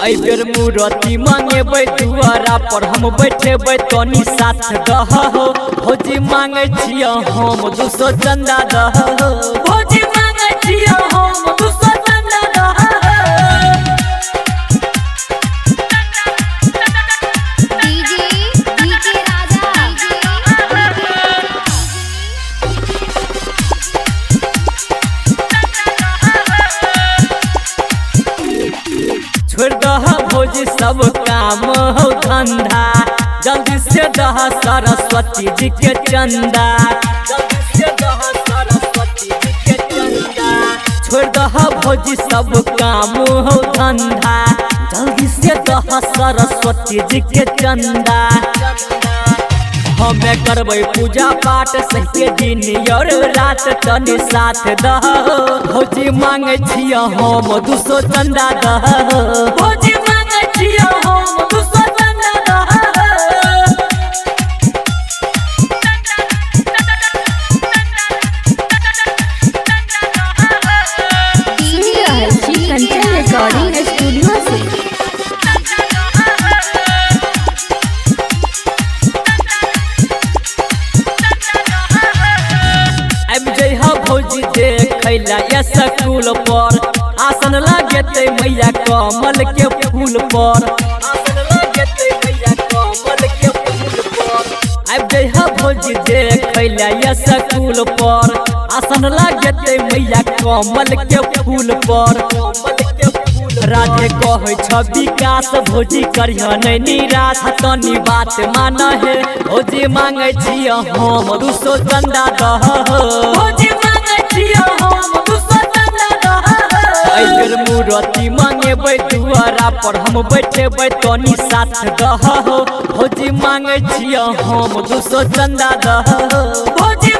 एहि बेर मूर्ति मंगेबै दुआरा पर हम बैठेबै तनी साथ दह हो। भौजी मांगे छियै हम 200 चंदा दह हो। भौजी मांगे छियै हम 200 चंदा दह हो। डीजे डीके राजा छोड़ दह भौजी सब काम हो धंधा, जल्दी से दह सरस्वती जी के चंदा। जल्दी से दह सरस्वती जी के चंदा। छोड़ दह भौजी सब काम हो धंधा, जल्दी से दह सरस्वती जी के चंदा। हमें करबै पूजा पाठ सही दिन और रात तनी साथ दह। भौजी मांगे छियै हम 200 चंदा दह। भौजी मांगे छियै हम 200 चंदा दह। सुनि रहल छी कंचन रिकॉर्डिंग स्टूडियो से। आबि जइह भौजी देखैला स्कूल पर, आसन लगेतै मैया कमल के फूल पर। आसन लगेतै मैया कमल के फूल पर। आबि जइह भौजी देखैला स्कूल पर, आसन लगेतै मैया कमल के फूल पर। राधे कहै छ विकास भौजी करिह नै निराश, तनी बात मान हे भौजी मांगे छियै हम 200 चंदा दह। भौजी मांगे छियै हम 200 चंदा दह। एहि बेर मूर्ति मंगेबै दुआरा पर हम बैठेबै तनी साथ दह। भौजी मांगे छियै हम 200 चंदा दह। भौजी